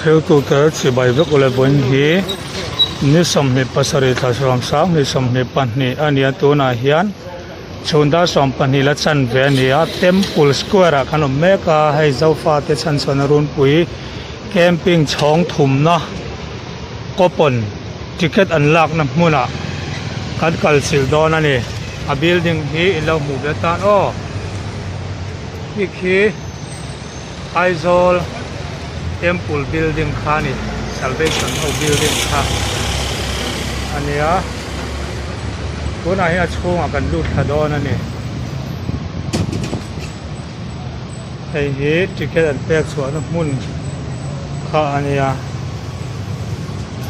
Thiltute chibai vek ule vawiin hi ni 27 thla 72 22 a ni a tunah hian chhun dar 12 la chan ve a ni a temple square ah khan awm mek a hei zofate chhanchhuahna runpui camping chhawng thumna coupon ticket an lakna hmunah kan kal chilh dawn a ni a building hi in lo hmuh ve tan aw khi khi. Aizawl Temple building kha a ni Salvation ho building kha a nia tunah hian a chhungah kan lut thla dawn a ni hei hi ticket an pek chhuahna hmun kha a nia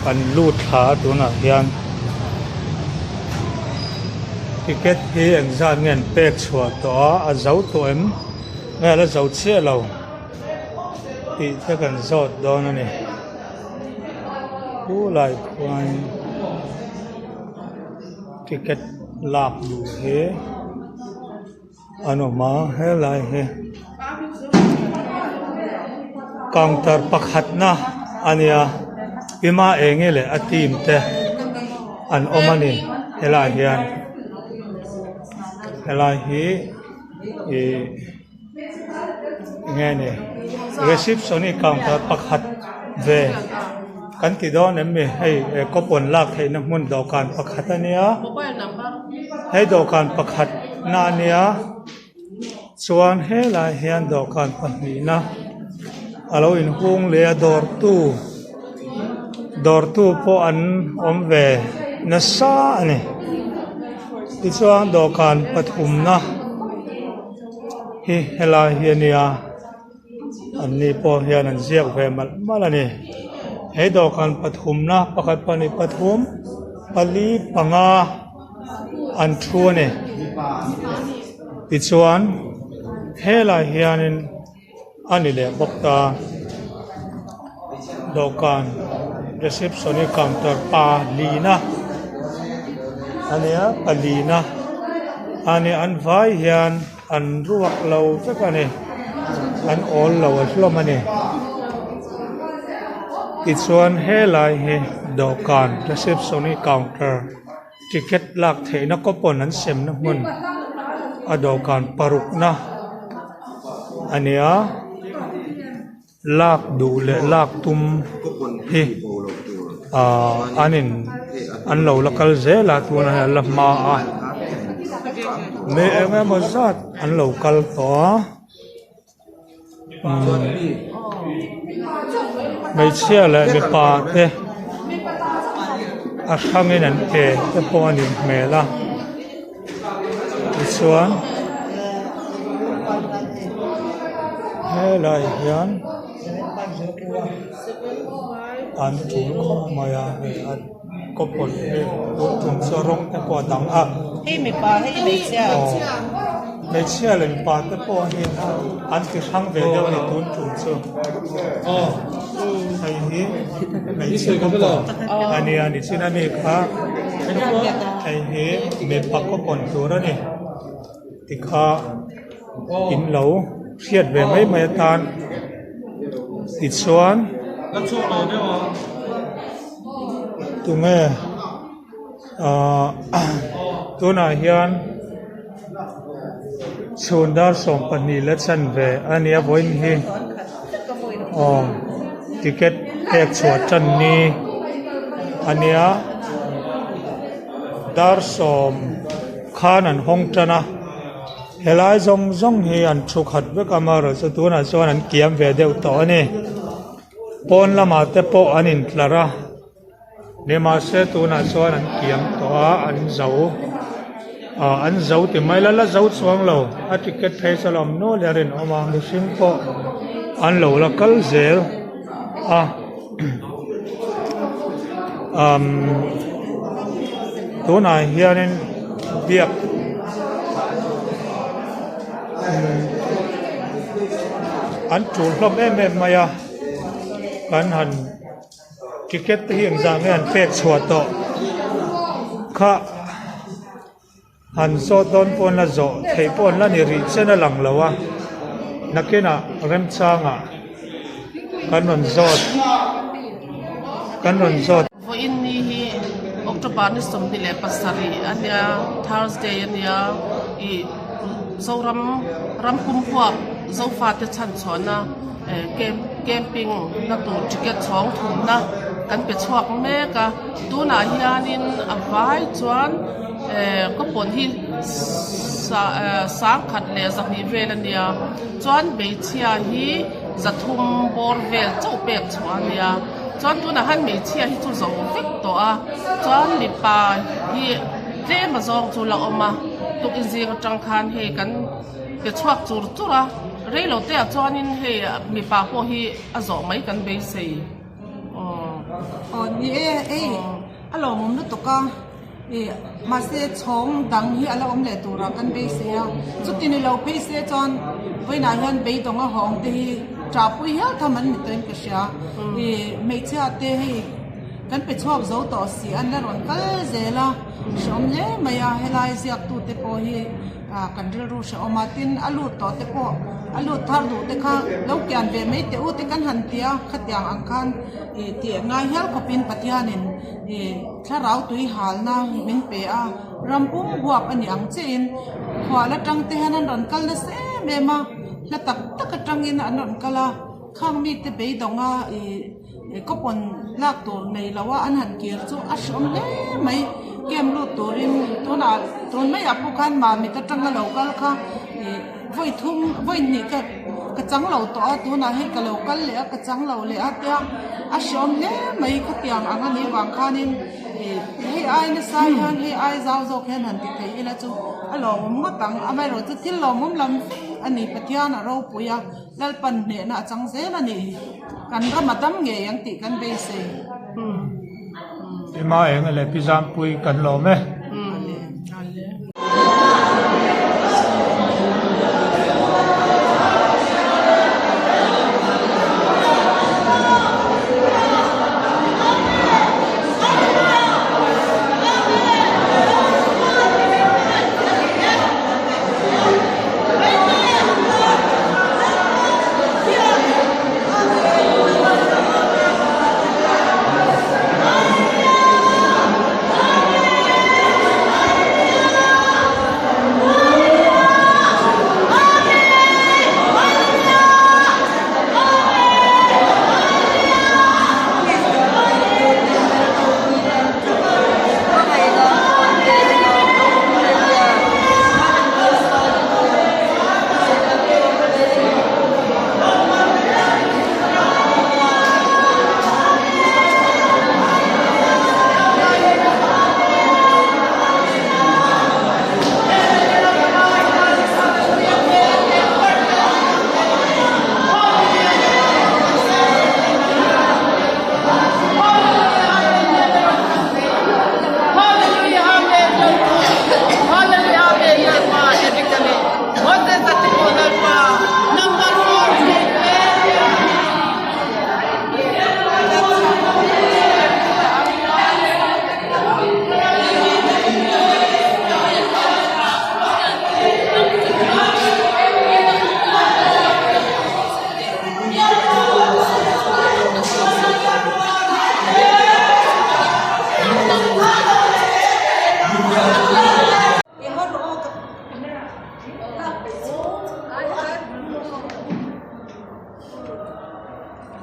kan lut thla a tunah hian ticket hi engzat nge an pek chhuah tawh a a zo tawh em. Nge la zo chiah lo tih te kan zawt dawn a ni chu lai khuan ticket lak duh hi an awm a helai hi counter pakhat na a nia ema eng nge leh a team te an awm a ni helaiah hian helai hi. Ih enge ni reception hi counter pakhat ve kan ti dawn em ni hei coupon lak theihna hmun dawhkan pakhat a nia hei dawhkan pakhat na a nia chuan helaiah hian dawhkan pahnihna a lo inhung leh a dawrtu dawrtu pawh an awm ve nasa a ni. Tichuan dawhkan pathumna hi helai hi a nia an ni pawh hian an ziak ve malh malh a ni he dawhkan pathumna pakhat pahnih pathum pali panga an thu a ni tichuan helai hianin. A ni leh bawk ta. Dawhkan reception hi counter palina a nia palina a nia an vai hian an ruak lo vek a ni an awl lo a hlawm a ni tichuan helai hi dawhkan reception hi counter ticket lak theihna coupon an semna hmun a dawhkan parukna a ni a lak duh leh lak tum hi ahh an in an lo la kal zel a tunah hian an la hma a mi eng emaw zat an lo kal tawh a. Hmeichhia leh mipa te a hrangin an pe te pawh a nih hmel a tichuan helaiah hian an tul khawp mai a hei a coupon hi tun tum chu rawng te pawh a dang a hmeichhia leh mipa te pawh hi an ti hrang ve deuh a ni tun tum chu hei hi hmeichhe coupon a nia nichin ami kha hei hi mipa coupon tur a ni tikha in lo hriat ve mai mai atan tichuan tunge ahh tunah hian chhun dar 12 la chan ve a nia vawiin hi aw ticket pek chhuah tan ni a nia dar sawm khan an hawng tan a. Helai zawng zawng hi an thu khat vek a amaherawhchu tunah chuan an kiam ve deuh tawh a ni pawn lamah te pawh an intlar a nimahse tunah chuan an kiam tawh a an zo ah an zo ti mai la la zo chuang lo a ticket phei chu a lawm nual hi a rinawm a mihring pawh an lo la kal zel a umm tunah hianin biak an tul hlawm em em mai a kan han ticket te hi engzah nge an pek chhuah tawh kha. Han zawt dawn pawh an la zawh theih pawh an la ni rih chen a lang lo a, nakinah remchangah Kan rawn zawt kan rawn zawt. Vawiin ni hi October ni 27 a nia, Thursday a nia, ih Zoram ram pum huap Zofate chhanchhuahna camp camping na tur ticket chhawng thumna kan pe chhuak mek a, tunah hianin a vai chuan kawpawn hi sangkhat leh zahnih vel a nia, chuan hmeichhia hi. 300 bawr vel chauh pek chhuah a nia chuan tunah khan hmeichhia hi chu zo vek tawh a chuan mipa hi tlem a zawng chu la awm a tukin zing atang khan hei kan pe chhuak chur chur a reilo te ah chuanin hei mipa pawh hi a zawh mai kan beisei aw. Aw ni e hei a lawmawm lutuk a. Ih, mahse chhawng dang hi a la awm leh turah kan beisei a, chuti ni lo phei se chuan vawiinah hian beidawng a hawng te hi ṭahpui hial tham an ni tawhin ka hria. Ih, hmeichhia te hei kan pe chhuak zo tawh si an la rawn kal zel a, hrehawm hle mai a, helai ziaktute pawh hi kan rilru hrehawm a, tin a lut tawh te pawh a lut thar duh te kha lo kian ve mai teh u te kan han ti a, khatiang ang khan ih tih ngai hial khawpin Pathianin ih. Thlarau tui halna min pe a, ram pum huap a ni ang chiahin khual atang te hian an rawn kal nasa em em a, hla tak tak atangin an rawn kal a, khang mite beidawnga ih kawpawn lak tur nei lo a an han kir chu a hreawm hle mai, camp lut turin tunah tun maiah pawh khan Mamit atanga lo kal kha ih vawi thum vawi hnih ka ka chang lo tawh a tunah hei ka lo kal leh a ka chang lo leh a tia a hreawm hle mai khatiang ang a nih vang khanin ih hei ai nasa hian hei ai zau zawk hian han ti thei ila chu a lawmawm ngawt ang amaherawh chu thil lawmawm lam vek a ni Pathian a ropui a Lalpan hnehna a chang zel a ni kan ram a dam ngei ang tih kan beisei. Ema eng leh pi Zampui kan lawm e.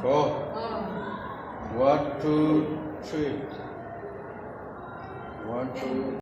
Four. One, two, three. One, two.